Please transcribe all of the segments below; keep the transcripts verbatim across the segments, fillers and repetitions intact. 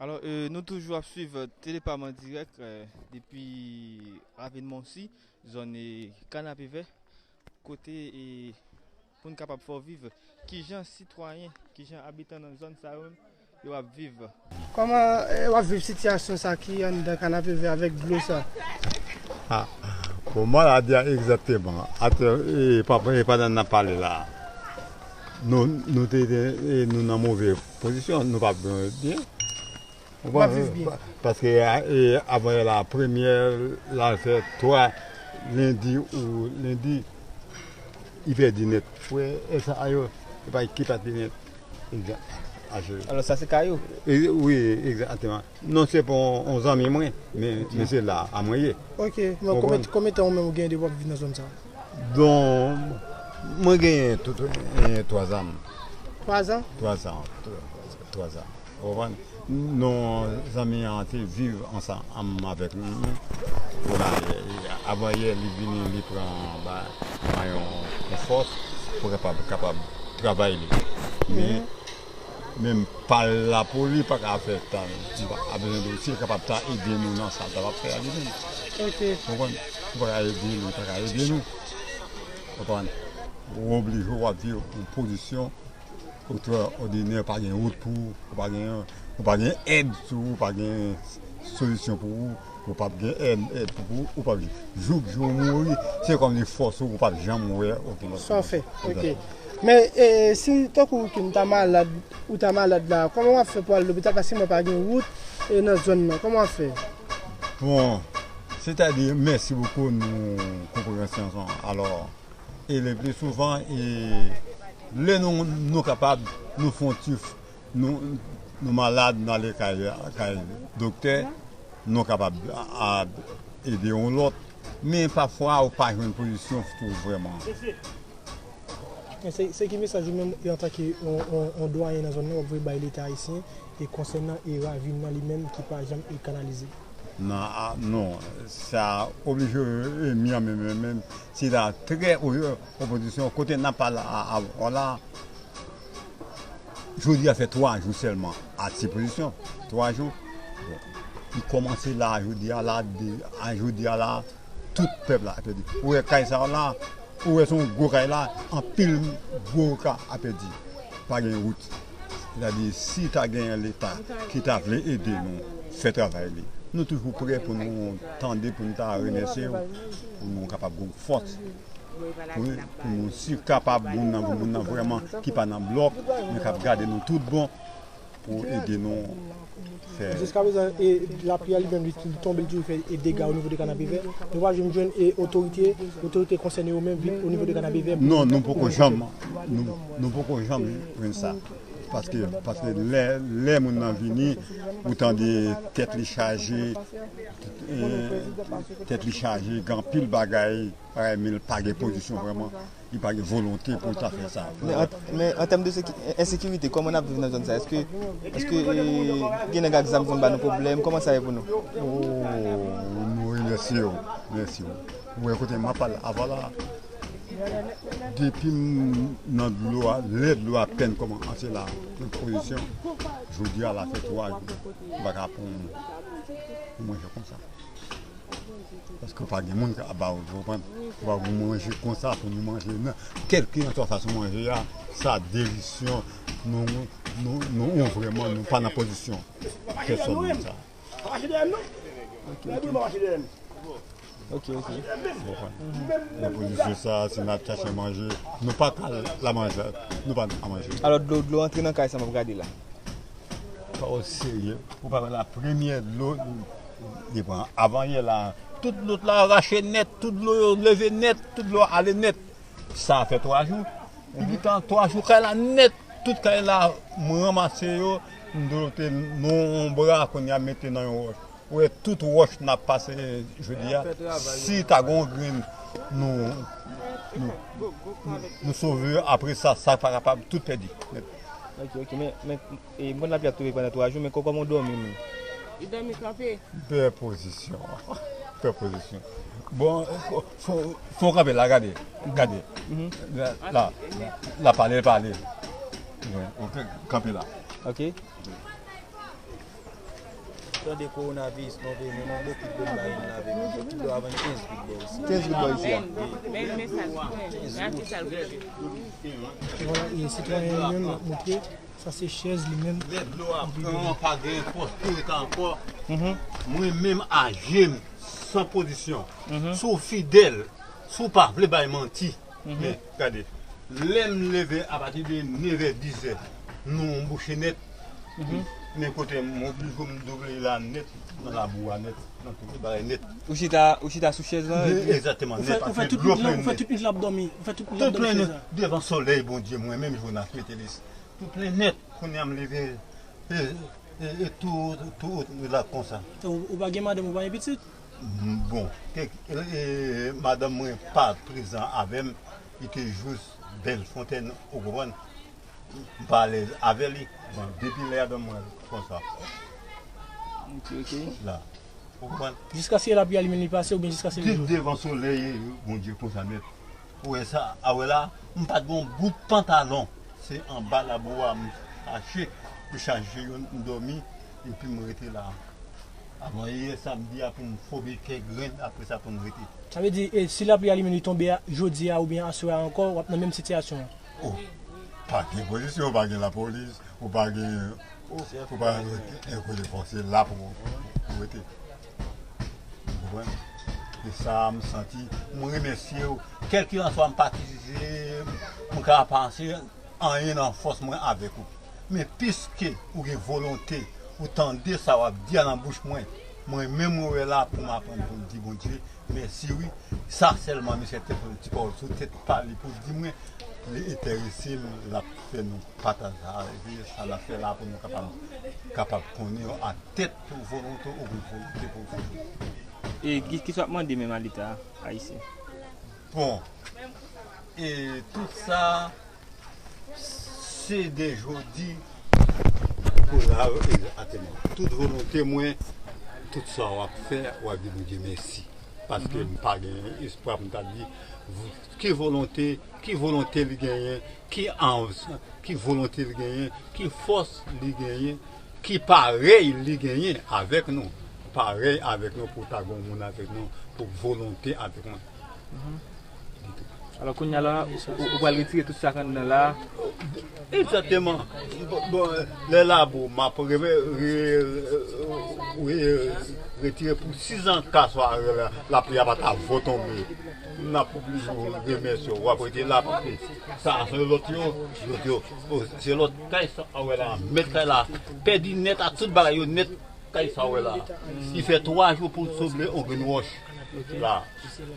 Alò, e, nou toujou ap swiv, e, Tele Pam an dirèk, e, depi Ravin Monsi, zòn, e, Kanapevè, kote, e, pou n kapab fè w viv kijan sitwayen, kijan abitan nan zòn sa yo menm, yo ap viv. Kòman, e, w ap viv sitiyasyon sa ki anndan Kanapevè avèk dlo sa? A, bon, maladi a egzakteman. Atè, e, pa, e, pandan n ap pale la, nou, nou te, te, e, nou nan move pozisyon, nou pa byen. Ou pa viv byen. Pa, paske, a, e, avan yè la, premyè, l al fè twa lendi ou lendi, li pèdi nèt. Frè, e sa a yo, e pa ki pati nèt. Egzak. Aje. Alò, sa se kay ou? E, wi, egzakteman. Non, se pou yon, yon zanmi mwen, men, men se la a mwen ye. Ok, men konbyen, konbyen tan ou menm ou gen depi w ap viv nan zòn sa? Bon, mwen genyen tout, e, twa zan. Twa zan? Twa zan, twa, twa zan. Ou konprann? Non, zanmi an te viv ansanm avèk nou. Kounye a, avan yè, li vini, li pran ba, ba yon, yon fòs pou kapab, kapab travay li. Men, menm pa l la pou li, pa ka fè tan. Li pa, a bezwen de, si l kapab ta ede nou nan sa l t ap fè a li menm. Ok. Ou konprann? Ou pa ka ede nou, li pa ka ede nou. Ou konprann? Ou oblije w ap viv yon pozisyon ekstraòdinè, pa gen wout pou ou, ou pa gen, ou pa gen èd sou ou, ou pa gen solisyon pou ou, ou p ap gen èd, èd pou ou, ou p ap, jouk jou w mouri, se kòm li fòse w, ou p ap janm wè okenn lòt. Sa w fè, ok. Men, e, si tankou ke m ta malad, ou ta malad la, kòman w ap fè pou al lopital? Paske mwen pa gen wout, e, nan zòn nan. Kòman w ap fè? Bon, sètadi, mèsi bokou, nou konpreyansyon an. Alò, e le pli souvan, e lè nou, nou kapab, nou fè yon ti, nou, nou malad, nou ale kay, kay doktè, nou kapab a, a, ede yon lòt. Men pafwa, ou pa jwenn pozisyon pou vrèman. Men se, se ki mesaj ou menm, e antanke yon, yon, yon dwayen nan zòn nan, w ap voye bay Leta ayisyen, e konsènan e ravin nan li menm ki pa janm e kanalize? Non, a, non, sa oblije, e, mi an menm, menm, menm, se la trè o-, opozisyon, kote n ap pale a, a, a la, jodi a fè twa jou sèlman, a ti pozisyon, twa jou. Bon, li kòmanse la, jodi a la, de, a jodi a la, tout pèp la ap pèdi. Ou wè kay sa yo la, ou wè se yon gwo kay la, anpil gwo ka ap pèdi. Pa gen wout. Sètadi, si ta gen Leta ki ta vle ede nou fè travay li, nou toujou prè pou nou tande, pou nou ta remèsye yo, pou nou kapab gen fòs. Pou, pou nou si kapab, moun nan, moun nan vrèman ki pa nan blòk, men k ap gade nou tout bon, pou ede nou fè. Jiskaprezan, e, lapli a li menm, li, li tonbe, li toujou fè, e, dega o nivo de Kanapevè. Nou pa janm jwenn, e, otorite, otorite konsène yo menm vin o nivo de Kanapevè pou... Non, nou poko janm, nou, nou poko janm jwenn sa. Paske, paske lè, lè moun nan vini, ou tande tèt li chaje, e, tèt li chaje, gen anpil bagay, bagay, men l pa gen pozisyon vrèman. Li pa gen volonte pou l ta fè sa. Men an, men an tèm de seki-, ensekirite, kòman n ap viv nan zòn sa? Èske, èske, e, gen nèg ak zam konn ba nou pwoblèm? Kòman sa ye pou nou? Oh, nou remèsye w. Mèsi w. Ou wè kote m ap pale avan la, depi m nan dlo a, lè dlo a apèn kòmanse la, pran pozisyon, jodi a la fè twa jou, m pa ka pran yon manje konsa. Paske pa gen moun k ap ba w, ou konprann? Ou pa pou manje konsa, pou nou manje nan kèlkeswa fason manje a, sa delisyon, nou, nou, nou, nou vrèman, nou pa nan pozisyon pèsòn moun sa. Ok, ok. Ok, ok. Ou konprann? Nan pozisyon sa, si n ap chache manje, nou pa ka la manje, nou pa ka manje. Alò, dlo, dlo antre nan kay sa m ap gade la. Pa w serye. Ou pa wè la premyè dlo li pran. Avan yè la, tout lòt la rache nèt, tout dlo yo leve nèt, tout dlo ale nèt. Sa fè twa jou. Epi tan twa jou, kay la nèt, tout kay la, m ranmase yo, m dlote nan yon bra, kounye a mete nan yon wòch. Ou wè tout wòch n ap pase jodi a, si ta gen yon grenn, nou, nou, nou, nou sove, apre sa, sa pa kapab, tout pèdi nèt. Ok, ok, men, men, e, m konn lapli ap tonbe pandan twa jou, men kò-, kòman w dòmi menm? Li dòmi kanpe. Bèl pozisyon. Bèl pozisyon. Bon, fò, fò, fò w kanpe la, gade, gade. La, la, la, pale, pale. Ok, kanpe la. Ok. Tande kowonaviris, non, vre, men nou bò pit bò m ba yon lave, men ki dlo a vann kenz goud bò isi. Kenz goud bò isi a. Wi. Men mesaj, men gade sa l vle. Vwala, e sitwayen li menm l ap montre, sa se chèz li menm. Lè dlo a pran, pa gen fòs pou rete ankò. Mwen menm aje m san pozisyon. Si w fidèl, si w pa vle bay manti, men, gade, lè m leve apati de nevè, dizè, nou bouche nèt. Men kote m oblije m double la nèt, nan labou a nèt, nan tout bagay nèt. Ou chita, ou chita sou chèz lan, epi egzakteman, nèt, paske dlo plen nèt. Ou fè tout nwit la ap dòmi, ou fè tout nwit la ap dòmi sou chèz la. Devan solèy Bondye, mwen menm Jonas Metellus. Tout plen nèt, kounye a m leve, e, e, e tou, tou, tou la konsa. Ou, ou pa gen madanm, ou pa gen pitit? Bon, kèk, e, e, madanm mwen pa prezan avè m, li te jis Bèlfonntèn, ou konprann? M pa alèz avè li. Bon, depi lè a, madanm mwen konsa. Ok, ok. La. Ou konprann? Jiskaske lapli a li menm li pase oubyen jiskaske li jou? Devan solèy, Bondye konsa nèt. Ou wè sa, a wè la, m pa t gen yon bout pantalon. Se anba labou a m chache, m chache youn, m dòmi, epi m rete la. Avan yè samdi a pou m fobe kèk grenn, apre sa pou m rete. Sa vle di, e, si lapli a li menm li tonbe a, jodi a oubyen aswè a ankò, w ap nan menm sitiyasyon an? Oh, pa gen pozisyon, pa gen lapolis, ou pa gen, ou, ou pa gen kote fò, se la pou, pou rete. Ou konprann? E sa, m santi, m remèsye w. Kèlkeswa m patisipe, m ka panse anyen nan fòs mwen avèk ou. Men piske ou gen volonte, ou tande sa w ap di a nan bouch mwen, mwen menm mwen wè la pou m aprann pou m di Bondye mèsi wi. Sa sèlman, misye te pran ti pawòl sou tèt pa li pou di mwen, li enterese m, l ap fè nou pataj sa, epi sa l ap fè la pou nou kapab, kapab konnen yo a tèt pou volonte ou pou volonte pou volonte. E ki, ki sa w ap mande menm a Leta ayisyen? Bon, e tout sa, se de jodi pou la, egzakteman. Tout volonte mwen, tout sa w ap fè, w ap di Bondye mèsi. Paske m pa gen espwa pou m ta di, ki volonte, ki volonte li genyen, ki, ki volonte li genyen, ki fòs li genyen, ki parèy li genyen avèk nou. Parèy avèk nou pou ta gen moun avèk nou, pou volonte avèk nou. Alò, kounye a la, ou, ou, ou pral retire tout sa k anndan la. Egzakteman. Bon, bon, lè labou, m ap re-, re-, re-, retire pou sizan ka swa la, lapli a pa ta vo tonbe. N ap oblije remèsye w, w ap rete la, paske sa se lòt yo, lòt yo, o, se lòt kay sa, a wè la, mèt kay la, pèdi nèt a tout bagay yo nèt. Kay sa w wè la, li fè twa jou pou l souble yon grenn wòch la.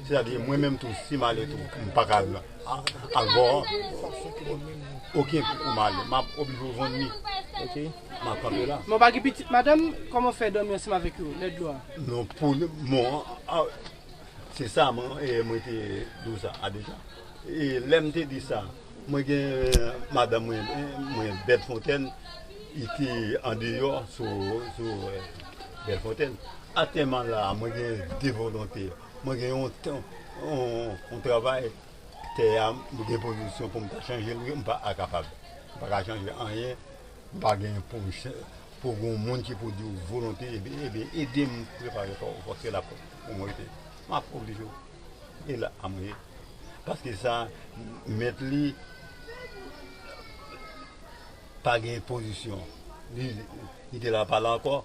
Sètadi, mwen menm tou, si m ale tou, m pa ka al, al bò okenn pou m ale. M ap oblije vann li. M ap kanpe la. Men w pa gen pitit madanm, kòman w fè dòmi ansanm avèk yo, lè dlo a? Non, pou le, bon, a, Se sa mwen, e, mwen te di w sa a deja. E lè m te di sa, mwen gen, e, madanm mwen, e, mwen, Bèlfonntèn, li te andeyò sou, sou, e, Bèlfonntèn. Aktyèlman la, mwen gen de volonte. Mwen gen yon, yon, yon travay, tè a, mwen gen pozisyon pou m ta chanje l, wi, m pa kapab. M pa ka chanje anyen. M pa gen pou, pou gen yon moun ki pou di w volonte, ebyen, ebyen, ede m prepare kò w, paske l ap pou m rete. M ap oblije w. E la a mwen ye. Paske sa, mèt li pa gen pozisyon. Li, li te la pale ankò,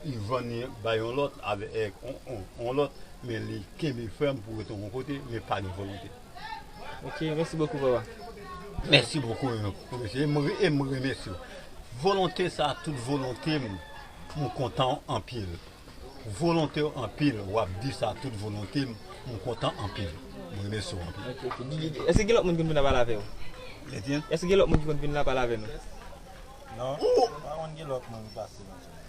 li vann li bay yon lòt, avèk yon, yon, yon lòt, men li kenbe fèm pou rete yon kote, men pa gen volonte. Ok, mèsi bokou, papa. Mèsi bokou, mesye. E m re-, e m remèsye w. Volonte sa, tout volonte m, m kontan w anpil. Volonte w anpil, w ap di sa, tout volonte m, m kontan anpil. M remèsye w anpil. Ok, ok. Èske gen lòt moun ki konn vin la pale avè w? Èske gen lòt moun ki konn vin la pale avè nou? Non, pa konn gen lòt moun ki pase nan zòn.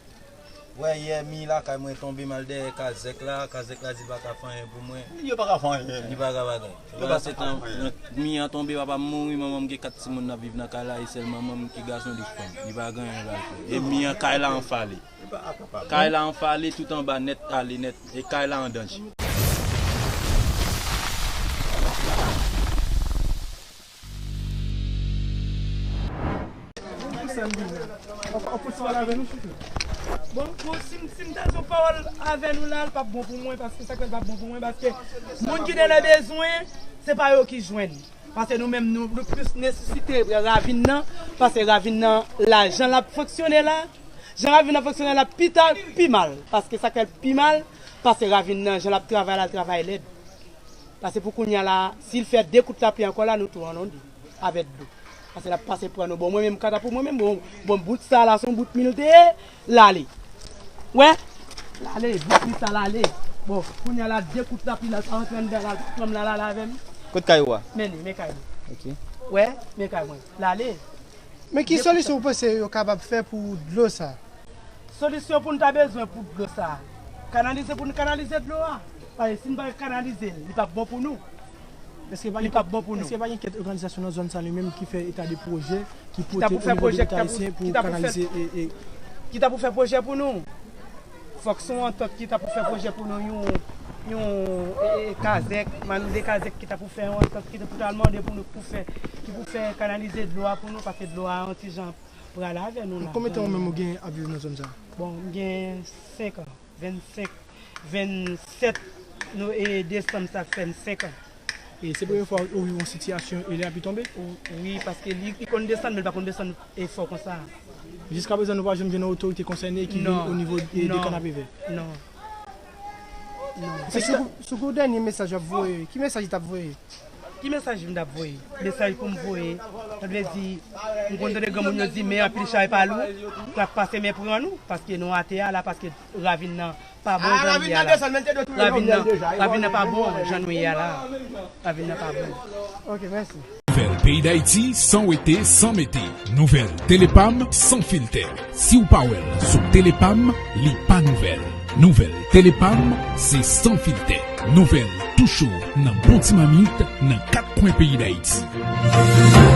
Wè, yè, mi lakay mwen tonbe, m al dèyè kazèk la, kazèk la di l pa ka fè anyen pou mwen. Yo pa ka fè anyen. Li pa ka bagay. Yo pa ka fè anyen. Mi an tonbe, papa m mouri, manman m gen kat timoun n ap viv nan kay la, e sèl manman m ki gason, li fanm. Li pa gen anyen l al fè. E mi an, kay la anfale. Li pa kapab. Kay la anfale, tout anba nèt, ale nèt. E kay la an danje. Ou fout pale avè nou, chouchou. Bon, bon, si m, si m ta di yon pawòl avè nou la, l p ap bon pou mwen, paske sa k fè l p ap bon pou mwen, paske moun ki te nan bezwen, se pa yo ki jwenn. Paske nou menm, nou, nou plis nesesite ravin nan, paske ravin nan, la, jan l ap fonksyone la, jan ravin nan fonksyone la, pi ta, pi mal. Paske sa k fè l pi mal, paske ravin nan, jan l ap travay la, l travay lèd. Paske pou kounye a la, si l fè de kout lapli ankò la, nou tou anonde avèk dlo. Paske l ap pase pran nou. Bon, mwen menm, katapou, mwen menm, bon, bon, bout sa la, se yon bout mil te ye, l ale. Wè? L ale, bout mil sa l ale. Bon, kounye a la, de kout lapli la, sa rantre anndan la, fanm la, l ale avè m. Kot kay ou a? Men li, men kay li. Ok. Wè, men kay mwen. L ale. Men ki solisyon ou panse yo kapab fè pou dlo sa? Solisyon pou n ta bezwen pou dlo sa. Kanalize pou n kanalize dlo a. Paske si n pa kanalize l, li p ap bon pou nou. Èske pa Li gen p ap bon pou nou. Èske pa gen kèk òganizasyon nan zòn sa li menm ki fè eta de pwojè ki Ki ta pote pou o fè nivo de pwojè, ki Leta ta pou, ayisyen ki pou ta pou fè, kanalize e, e ki ta pou fè pwojè pou nou? Fòk se yon antant ki ta pou fè pwojè pou nou, yon, yon e, e, kazèk, Manou de kazèk ki ta pou fè yon antant ki ta pou ta al mande pou nou, pou fè, ki pou fè kanalize dlo a pou nou, paske dlo a yon ti jan pral avè nou la. Konbyen tan ou menm ou gen ap viv nan zòn sa? Bon, m gen senk an, vennsenk, vennsèt no, e, desanm sa fè m senk an. E se premye fwa ou viv yon sitiyasyon e lapli tonbe? Wi, paske li, li konn desann, men li pa konn desann e fò konsa. Jiskaprezan, nou pa janm jwenn yon otorite konsène ki vin Non. o nivo de, de Non. Kanapevè? Non. Non. Se Sou, sou kou dènye mesaj w ap voye, ki mesaj w t ap voye? Ki mesaj m t ap voye? Mesaj pou m voye, sa vle di, m konn tande granmoun yo di, men anpil chay pa lou, k ap pase men pran nou, paske nou atè a la, paske ravin nan pa bon jan l ye a la. Ravin nan, ravin nan pa bon jan nou ye a la. Ravin nan pa bon. Ok, mèsi. Nouvèl peyi Dayiti, san wete, san mete. Nouvèl Telepam, san filtè. Si w pa wè l sou Telepam, li pa nouvèl. Nouvèl Telepam, se san filtè. Nouvèl tou cho, nan bon ti mamit, nan kat kwen peyi Dayiti.